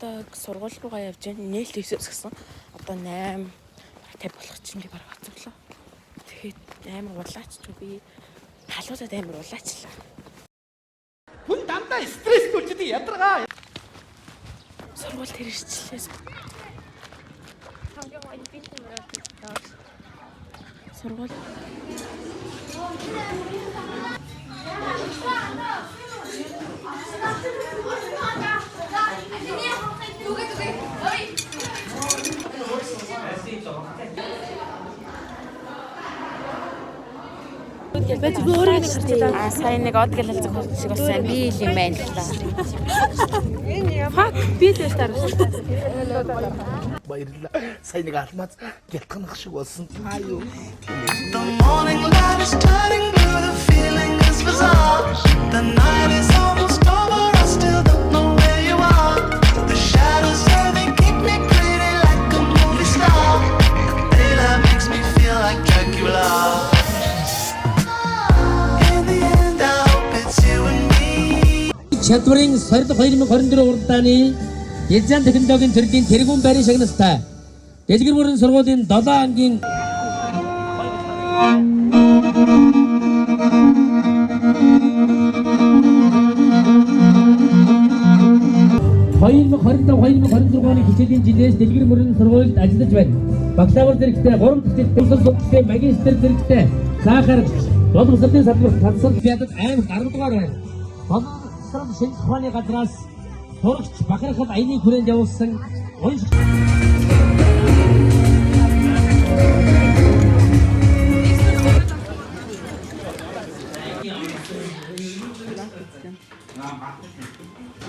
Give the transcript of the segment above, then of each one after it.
Одоо сургууль руугаа явж байна. Нээлт 9-өөс гэсэн. Одоо 8:50 болох чинь би бараг оцоглоо. Тэгэхээр амар улаач ч би халуудад амар улаачлаа. Хүн дандаа стресс төлждөг ядаргаа. Сургууль тэр ирчлээ. Сургууль Аа, сая нэг од гэлэл зөвхөн шиг болсон. Би л юм байна л та. Fuck, би л байж таарсан. Баярлалаа. Сая нэг алмаз гялтганах шиг болсон. Та юу? The morning light is turning blue, the feeling is bizarre. The night is almost over, I still don't know where you are. The shadows, yeah, they keep me pretty like a movie star. The daylight makes me feel like Dracula. In the end, I hope it's you and me. Чадварын сорил 2024 уралдааны Язан технологийн төрлийн тэргүүн байрын шагналтай Дэлгэр бүрэн сургуулийн 7 ангийн 2025 2026 оны хичээлийн жилээс Дэлгэр мөрөн сургуульд ажиллаж байна. Бакалавр зэрэгтэй 3 дахь жилд төгсөл судалтай магистр зэрэгтэй заахаар боловсролын салбарт татсан ядад аймаг 10 дугаар байна. Боловсрол шинжлэх ухааны газраас сурагч Бахархал аяны хүрээнд явуулсан унших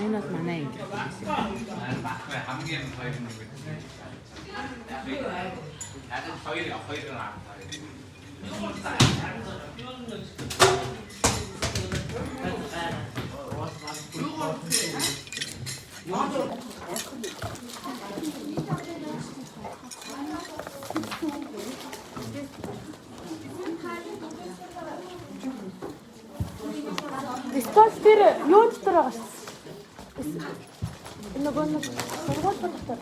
Энэ бол манай анги. Хамгийн хоёр нэг. Яг хоёр хоёр аа. Стол тэр юу дотор байгаа шүү дээ. Нөгөө нэг сургууль дотор.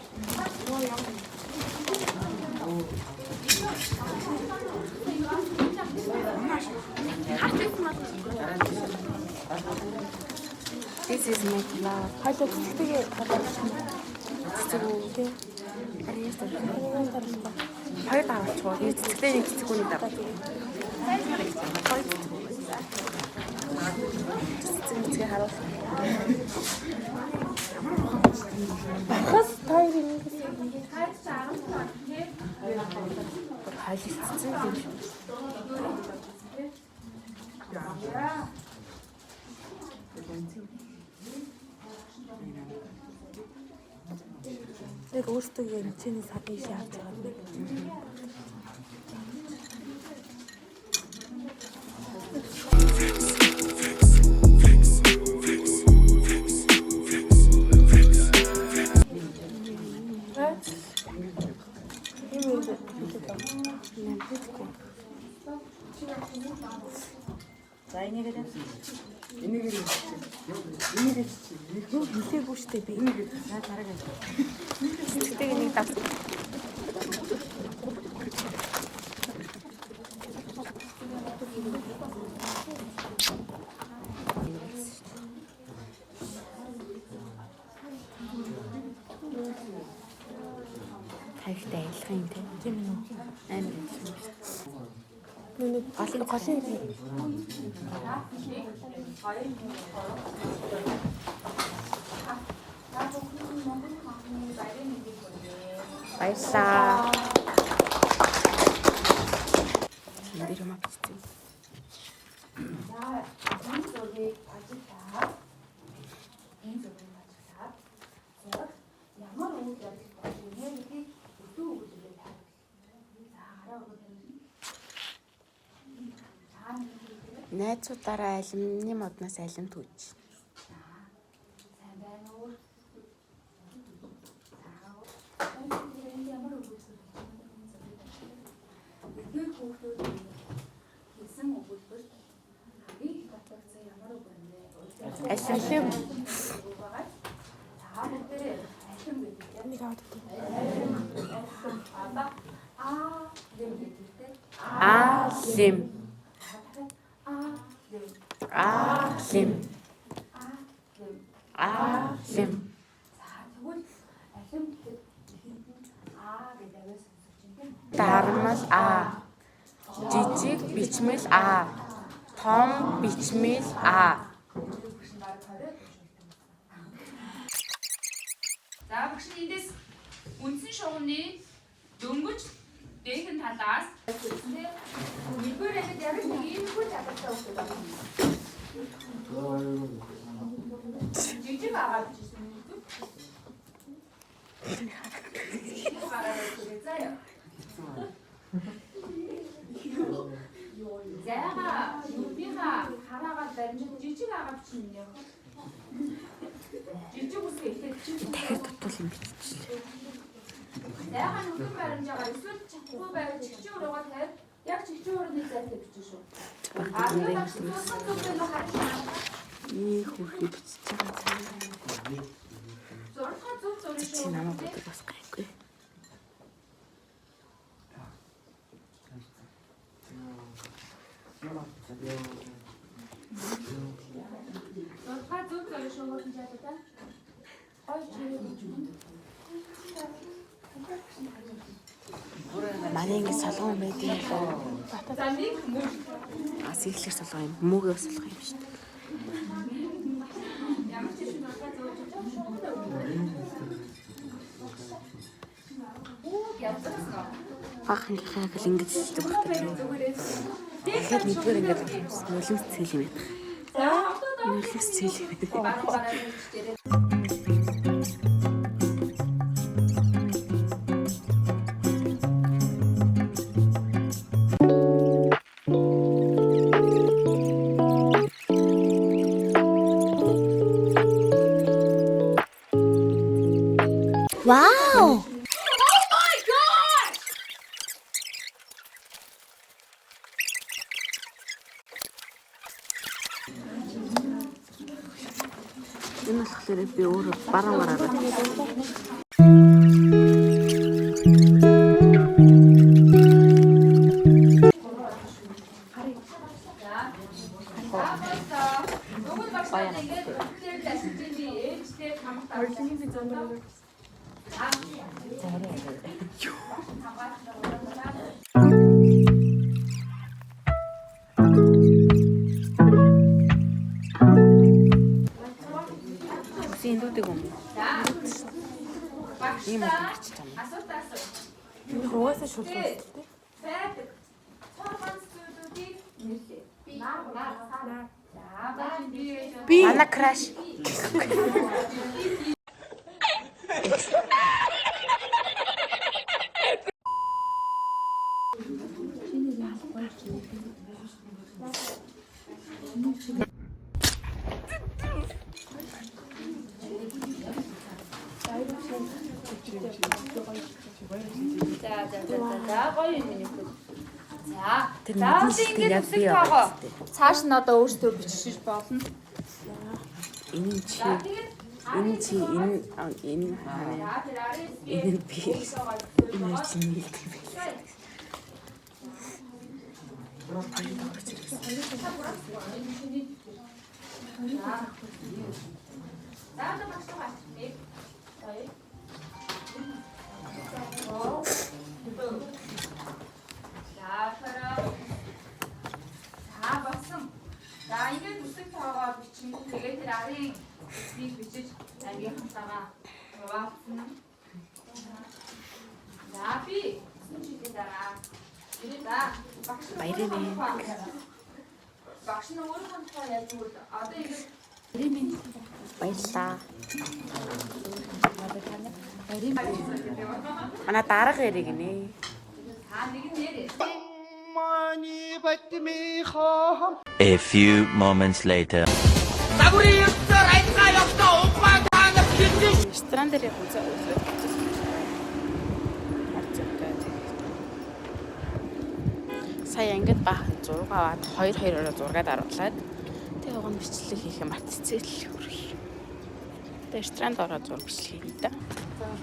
This is my love. Хоёлоо цэцэгтэйгээ гадаадсан. Цэцэг үү? Тий. Харин яаж дарах вэ? Юу дарах вэ? Хоёр даваачих уу? Нэг цэцэгтэй, нэг цэцэгүүний даваа. Хоёр цэцэг. Цэцэг мэцгээ харуул. Бархас та хоёрын нэгээс Бүр холилцсон юм шиг. яг өөртөө юм чиний сарын ши авч байгаа нэг. Юм юм хэлээд байгаа. Нэмэхгүй. За энийгээр энийгээр энийгээр Юу хэлээгүй шүү дээ би. наа тараг. Цэцэгтэйг нэг дав. Тавихтай адилхан юм те. Тийм үү. Амар адилхан юм шүү. Нүг голын голын Баярлалаа. Энэ дээр юм авчихсан. За, энэ зургийг ажиглаад энэ зургийг ажиглаад зурагт ямар үйл явдал болж байна гэдгийг өдөө өгүүлбэрээр тариул. За, гараа өгөөд та нэг хэлбэр Найзуудаараа алимны модноос алим түүж. сайн байна уу? За, энэ ямар өгүүлбэр гэж байна энэ зургийг ажиглаад. Эдгээр хүүхдүүд хэлсэн өгүүлбэрт хамгийн их батлагдсан ямар үг байна вэ? Алим. Та бүгдээрээ Алим гэдэг тийм. Нэг аваад өгье. Алим. Одоо аа лим гэдэг тийм. А лим. Аа лим. А лим. Аа лим. А лим. За тэгвэл алим гэхэд ихэнд нь аа гэдэг авиа сонсож байна тийм. Дармал а. Жижиг бичмэл а. Том бичмэл а. Багш нь бараг 20 төвшөлтөн болсон. За багш нь эндээс үндсэн шугамны дөнгөж дээхэн талаас Нэгдүгээр ангид яг нэг иймэрхүү чадвартай хүмүүс байна. Жижиг агаад бичсэн юм үү? Жижиг агаад бичсэн заа яа. Зайгаа нүдийнхаа хараагаар баримжид жижиг агаа бичнэ юм яах вэ? Жижиг үсэг эхлээд жижиг Дахиад дутуул юм биччихлээ. Зайгаа нүдэн баримжаагаар эсвэл чадахгүй байвал чигчийн уруугаа тавиад яг чигчийн урууны зайтай бичнэ шүү. Баг А дүндээ тэр багш тусгай зүгтээ нөх харж байна. Ийм хөрхий бичиж байгаа цаа. Зурдахаа зөв зурна Чи шүү. намайг боддог бас гайгүй. Зурдахаа зөв зурна шүү хөрхөн чалаа. Гой чирээ. Манай ингэ солгон байд юм болоо. За нэг мөр. А сэглэр солгон юм. Мөөгөө солгон юм шүү дээ. Ямар ч юм зурдахаа зөв зурж шүү. Үү ядсан. Баахангийнхаа яг л ингэж хэлдэг байх тийм. Зүгээрээ. Тэгэхээр нэгдүгээр ингээд нулимс цэл юм ядах. За одоо доо. Нулимс цэл юм ядах. Баруун гараа бичээрэй. Вау! Энэ болохоор би өөрөө баруун гараараа Уг нь багш нар ингээд бүгдээр л ашиглаж би ээжтэй хамт Орлогийн замаар. Үгүй эндүүдэг юм уу? Багш Ийм бол гарч чам. асуулт асуу. Энэ угаасаа шулуун тий. Байдаг. Цор ганц зүйлүүдийг нэрлээ. Нар нар сар. За багш би Би манай краш. За за за за за гоё юм миний хөл. За. Тэр За мэдэн одоо шиг ингээд яг үсэг би тоогоо. яваад тий. Цааш нь одоо өөртөө бичиж болно. Энэ нь чи За тэгээд энэ чи энэ энэ ханаа За тэр арын хэсгийг энэ би өөртөө гоё энэ төсөөлж чи нийлдэг юм байна. Хоёр дөрөв зэрэг. За одоо багш руу гарч 1 2 3 За хараа. За болсон. За ингээд үсэг тоогоо бичин. Тэгээд тэр арын үсгийг бичиж ангийнхантайгаа хуваалцсан. За би 9 жилийн дараа за багш нь Баярын өөрийнхөө тухай- Багш нь өөрийнхөө тухай яаж өгвөл одоо ингээд Баярлалаа. Манай дарга яриг нэ. та нэг нь нэрээ. A few moments later. Ресторан дээр явсан үзээд. Сая ингээд баахан зураг аваад 2 2-ороо зургаад оруулаад тэгээ уг нь бичлэг хийх юм мартцэл хүрх. Тэгээ ресторанд ороод зураг бичлэг хийе да. Хэдэл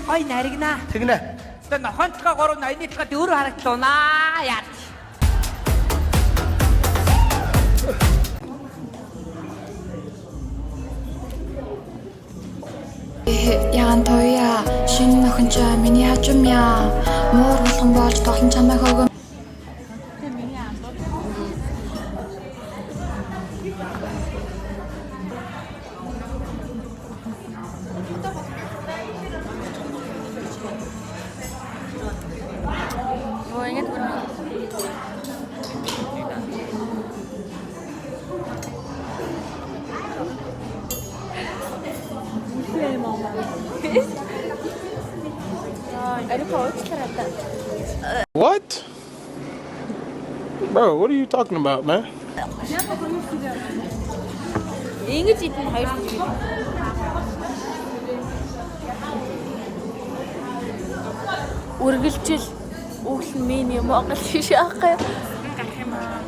гой наригнаа. Тэгнэ. Тэгээ нохойн толгой 3 ноёны толгой 4 харагдлуунаа. Яа. Ягаан туяа шинэ нөхөн чи миний хажим яа. Муур болгон болж тоглон чамайг хөөгөн. Йоо ингэж бүр Ариха уучлаарай та. What? Bro, what are you talking about, man? Ингэж идэн хоёр зүйл. Үргэлжил өглөн миний Монгол биш аахгүй. Гарах юм аа.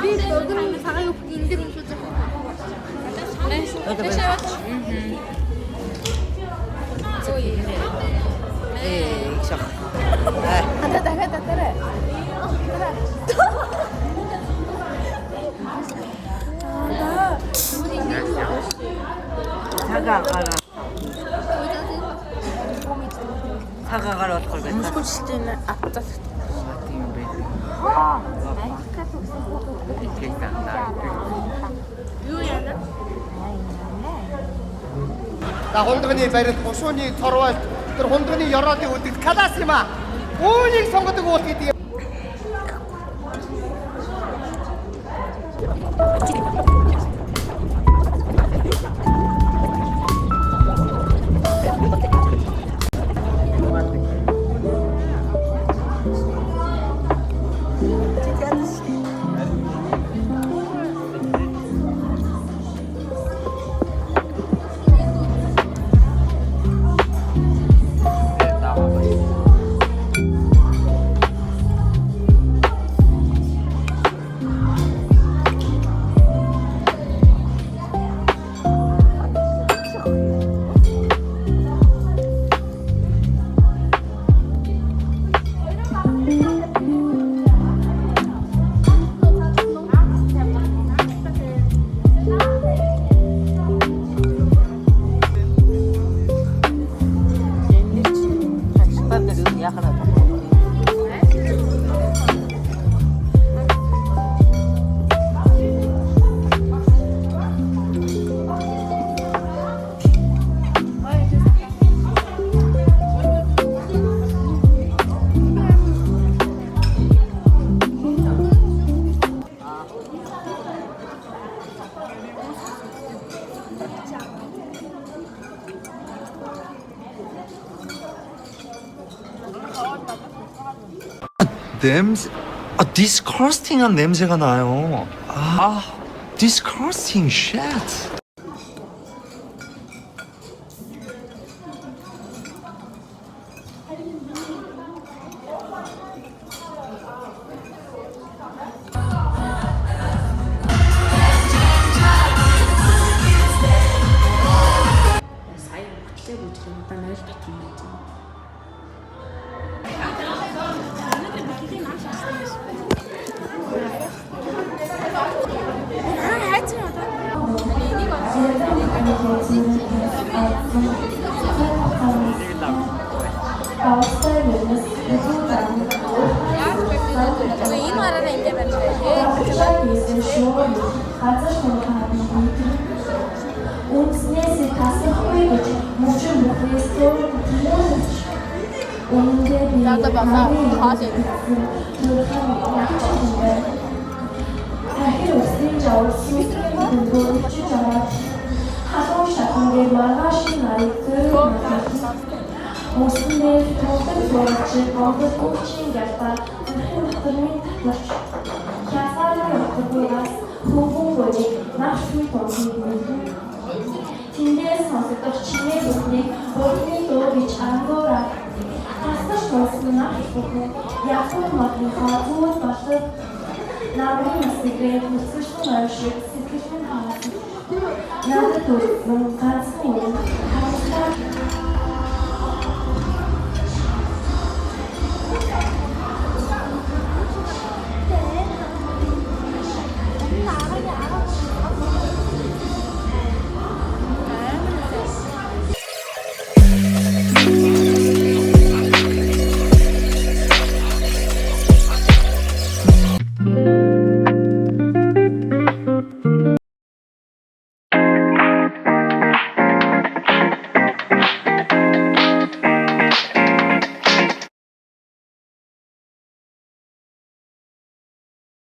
Би богино цагаан үх энэ дэр уншиж байгаа. Хата дахиад татаарай. Цагаагаар болохоор байна. Өмсгөлчтэй атцаа. Тийм байх. За хундганы барилт, хушууны цорволт, тэр хундганы ёроолын үлдэгдэл калас юм аа. Үүнийг сонгодог уул гэдэг юм. 냄새 아 disgusting한 냄새가 나요. 아 disgusting shit. Сая хөтлөө бүжих юм да 0 татна гэж байна. Энэ мараа ингэ байна. Үндснээс тасахгүй гэж мөчөн бүхээс тэмүүлж үнэндээ би Тахир усны жавар сүсгийн хөнгөө өчөж аваад халуун шатан дээр маргаашийн нарыг зөөр Усан дээр тулдаг зурагч Монгол өвчин гялбар зүрхэн дотор минь татварч хязгааргүй утгагүй бас хөвгөө ахал бүхэн явсан модныхоо зүүн болов намын эсрэгээр хүсэлтэн ойр шиг сэтгэл минь хаалт. Надад үлдсэн ганцхан үн харамсалтай.